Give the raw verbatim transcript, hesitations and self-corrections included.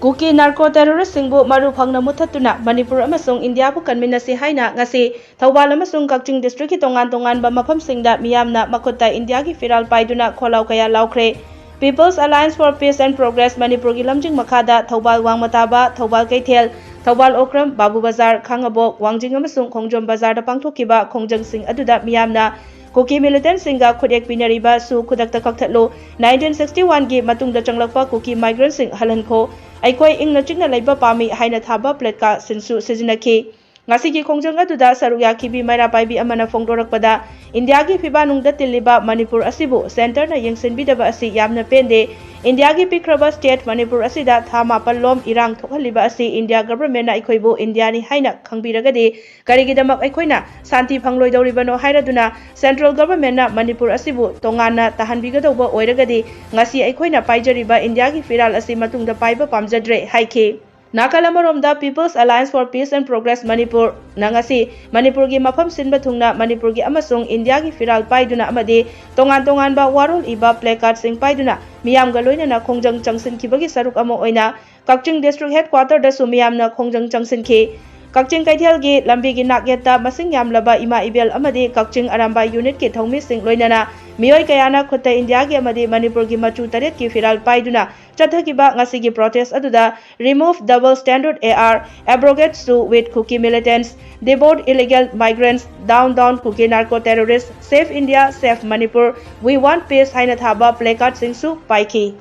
ꯀꯨꯀꯤ narco ꯇꯦꯔꯣꯔꯤꯁꯁꯤꯡꯕꯨ ꯃꯔꯨ ꯐꯪꯅ ꯃꯨꯠꯊꯠꯇꯨꯅ ꯃꯅꯤꯄꯨꯔ ꯑꯃꯁꯨꯡ ꯏꯟꯗꯤꯌꯥꯕꯨ ꯀꯟꯃꯤꯟꯅꯁꯤ ꯍꯥꯏꯅ ꯉꯁꯤ ꯊꯧꯕꯥꯜ ꯑꯃꯁꯨꯡ ꯀꯛꯆꯤꯡ ꯗꯤꯁꯇ꯭ꯔꯤꯛꯀꯤ ꯇꯣꯉꯥꯟ ꯇꯣꯉꯥꯟꯕ ꯃꯐꯝꯁꯤꯡꯗ ꯃꯤꯌꯥꯝꯅ ꯃꯈꯨꯠꯇ ꯏꯟꯗꯤꯌꯥꯒꯤ ꯐꯤꯔꯥꯜ ꯄꯥꯏꯗꯨꯅ ꯈꯣꯜꯂꯥꯎ ꯀꯌꯥ ꯂꯥꯎꯈ꯭ꯔꯦ꯫ People's Alliance for Peace and Progress ꯃꯅꯤꯄꯨꯔꯒꯤ ꯂꯝꯖꯤꯡ ꯃꯈꯥꯗ ꯊꯧꯕꯥꯜ ꯋꯥꯡꯃ ꯇꯥꯕ, ꯊꯧꯕꯥꯜ ꯀꯩꯊꯦꯜ, ꯊꯧꯕꯥꯜ ꯑꯣꯀ꯭ꯔꯝ, ꯕꯥꯕꯨ ꯕꯖꯥꯔ, ꯈꯥꯉꯕꯣꯛ, ꯋꯥꯡꯖꯤꯡ ꯑꯃꯁꯨꯡ ꯈꯣꯡꯖꯣꯝ ꯕꯖꯥꯔꯗ ꯄꯥꯡꯊꯣꯛꯈꯤꯕ ꯈꯣꯡꯖꯪꯁꯤꯡ ꯑꯗꯨꯗ ꯃꯤꯌꯥꯝꯅ ꯀꯨꯀꯤ ꯃꯤꯂꯤꯇꯦꯟꯠꯁꯤꯡꯒ ꯈꯨꯠꯌꯦꯛ ꯄꯤꯅꯔꯤꯕ ꯁꯨ ꯈꯨꯗꯛꯇ ꯀꯛꯊꯠꯂꯨ, ꯅꯥꯏꯟꯇꯤꯟ ꯁꯤꯛꯁꯇꯤ ꯋꯥꯟꯒꯤ ꯃꯇꯨꯡꯗ ꯆꯪꯂꯛꯄ ꯀꯨꯀꯤ ꯃꯥꯏꯒ꯭ꯔꯦꯟꯠꯁꯤꯡ ꯍꯜꯍꯟꯈꯣ, ꯑꯩꯈꯣꯏ ꯏꯪꯅ ꯆꯤꯛꯅ ꯂꯩꯕ ꯄꯥꯝꯃꯤ ꯍꯥꯏꯅ ꯊꯥꯕ ꯄ꯭ꯂꯦꯀꯥꯔꯗꯁꯤꯡꯁꯨ ꯁꯤꯖꯤꯟꯅꯈꯤ꯫ ꯉꯁꯤꯒꯤ ꯈꯣꯡꯖꯪ ꯑꯗꯨꯗ ꯁꯔꯨꯛ ꯌꯥꯈꯤꯕꯤ ꯃꯩꯔꯥ ꯄꯥꯏꯕꯤ ꯑꯃꯅ ꯐꯣꯡꯗꯣꯔꯛꯄꯗ, ꯏꯟꯗꯤꯌꯥꯒꯤ ꯐꯤꯕꯥꯅꯨꯡꯗ ꯇꯤꯜꯂꯤꯕ ꯃꯅꯤꯄꯨꯔ ꯑꯁꯤꯕꯨ ꯁꯦꯟꯇꯔꯅ ꯌꯦꯡꯁꯤꯟꯕꯤꯗꯕ ꯑꯁꯤ ꯌꯥꯝꯅ ꯄꯦꯟꯗꯦ꯫ ꯏꯟꯗꯤꯌꯥꯒꯤ ꯄꯤꯛꯈ꯭ꯔꯕ ꯁ꯭ꯇꯦꯠ ꯃꯅꯤꯄꯨꯔ ꯑꯁꯤꯗ ꯊꯥ ꯃꯥꯄꯜ ꯂꯣꯝ ꯏꯔꯥꯡ ꯊꯣꯛꯍꯜꯂꯤꯕ ꯑꯁꯤ ꯏꯟꯗꯤꯌꯥ ꯒꯚꯔꯟꯃꯦꯟꯠꯅ ꯑꯩꯈꯣꯏꯕꯨ ꯏꯟꯗꯤꯌꯥꯅꯤ ꯍꯥꯏꯅ ꯈꯪꯕꯤꯔꯒꯗꯤ ꯀꯔꯤꯒꯤꯗꯃꯛ ꯑꯩꯈꯣꯏꯅ ꯁꯥꯟꯇꯤ ꯐꯪꯂꯣꯏꯗꯧꯔꯤꯕꯅꯣ ꯍꯥꯏꯔꯗꯨꯅ ꯁꯦꯟꯇ꯭ꯔꯦꯜ ꯒꯚꯔꯟꯃꯦꯟꯠꯅ ꯃꯅꯤꯄꯨꯔ ꯑꯁꯤꯕꯨ ꯇꯣꯉꯥꯟꯅ ꯇꯥꯍꯟꯕꯤꯒꯗꯧꯕ ꯑꯣꯏꯔꯒꯗꯤ ꯉꯁꯤ ꯑꯩꯈꯣꯏꯅ ꯄꯥꯏꯖꯔꯤꯕ ꯏꯟꯗꯤꯌꯥꯒꯤ ꯐꯤꯔꯥꯜ ꯑꯁꯤ ꯃꯇꯨꯡꯗ ꯄꯥꯏꯕ ꯄꯥꯝꯖꯗ꯭ꯔꯦ ꯍꯥꯏꯈꯤ꯫ ꯅꯥꯀꯜ ꯑꯃꯔꯣꯝꯗ People's Alliance for Peace and Progress ꯃꯅꯤꯄꯨꯔꯅ ꯉꯁꯤ ꯃꯅꯤꯄꯨꯔꯒꯤ ꯃꯐꯝ ꯁꯤꯟꯕ ꯊꯨꯡꯅ ꯃꯅꯤꯄꯨꯔꯒꯤ ꯑꯃꯁꯨꯡ ꯏꯟꯗꯤꯌꯥꯒꯤ ꯐꯤꯔꯥꯜ ꯄꯥꯏꯗꯨꯅ ꯑꯃꯗꯤ ꯇꯣꯉꯥꯟ ꯇꯣꯉꯥꯟꯕ ꯋꯥꯔꯣꯜ ꯏꯕ ꯄ꯭ꯂꯦꯀꯥꯔꯗꯁꯤꯡ ꯄꯥꯏꯗꯨꯅ ꯃꯤꯌꯥꯝꯒ ꯂꯣꯏꯅꯅ ꯈꯣꯡꯖꯪ ꯆꯪꯁꯤꯟꯈꯤꯕꯒꯤ ꯁꯔꯨꯛ ꯑꯃ ꯑꯣꯏꯅ ꯀꯛꯆꯤꯡ ꯗꯤꯁꯇ꯭ꯔꯤꯛ ꯍꯦꯗꯀ꯭ꯋꯥꯇꯔꯗꯁꯨ ꯃꯤꯌꯥꯝꯅ ꯈꯣꯡꯖꯪ ꯆꯪꯁꯤꯟꯈꯤ꯫ ꯀꯛꯆꯤꯡ ꯀꯩꯊꯦꯜꯒꯤ ꯂꯝꯕꯤꯒꯤ ꯅꯥꯛꯌꯦꯠꯇ ꯃꯁꯤꯡ ꯌꯥꯝꯂꯕ ꯏꯃꯥ ꯏꯕꯦꯜ ꯑꯃꯗꯤ ꯀꯛꯆꯤꯡ ꯑꯔꯥꯝꯕꯥꯏ ꯌꯨꯅꯤꯠꯀꯤ ꯊꯧꯃꯤꯁꯤꯡ ꯂꯣꯏꯅꯅ ꯃꯤꯑꯣꯏ ꯀꯌꯥꯅ ꯈꯨꯠꯇ ꯏꯟꯗꯤꯌꯥꯒꯤ ꯑꯃꯗꯤ ꯃꯅꯤꯄꯨꯔꯒꯤ ꯃꯆꯨ ꯇꯔꯦꯠꯀꯤ ꯐꯤꯔꯥꯜ ꯄꯥꯏꯗꯨꯅ ꯆꯠꯊꯈꯤꯕ ꯉꯁꯤꯒꯤ ꯄ꯭ꯔꯣꯇꯦꯁ ꯑꯗꯨꯗ Remove Double Standard A R, Abrogate Sue with Kuki Militants, Deport Illegal Migrants, Down Down Kuki Narco Terrorists, Save India, Save Manipur, We Want Peace ꯍꯥꯏꯅ ꯊꯥꯕ ꯄ꯭ꯂꯦꯀꯥꯔꯗꯁꯤꯡꯁꯨ ꯄꯥꯏꯈꯤ꯫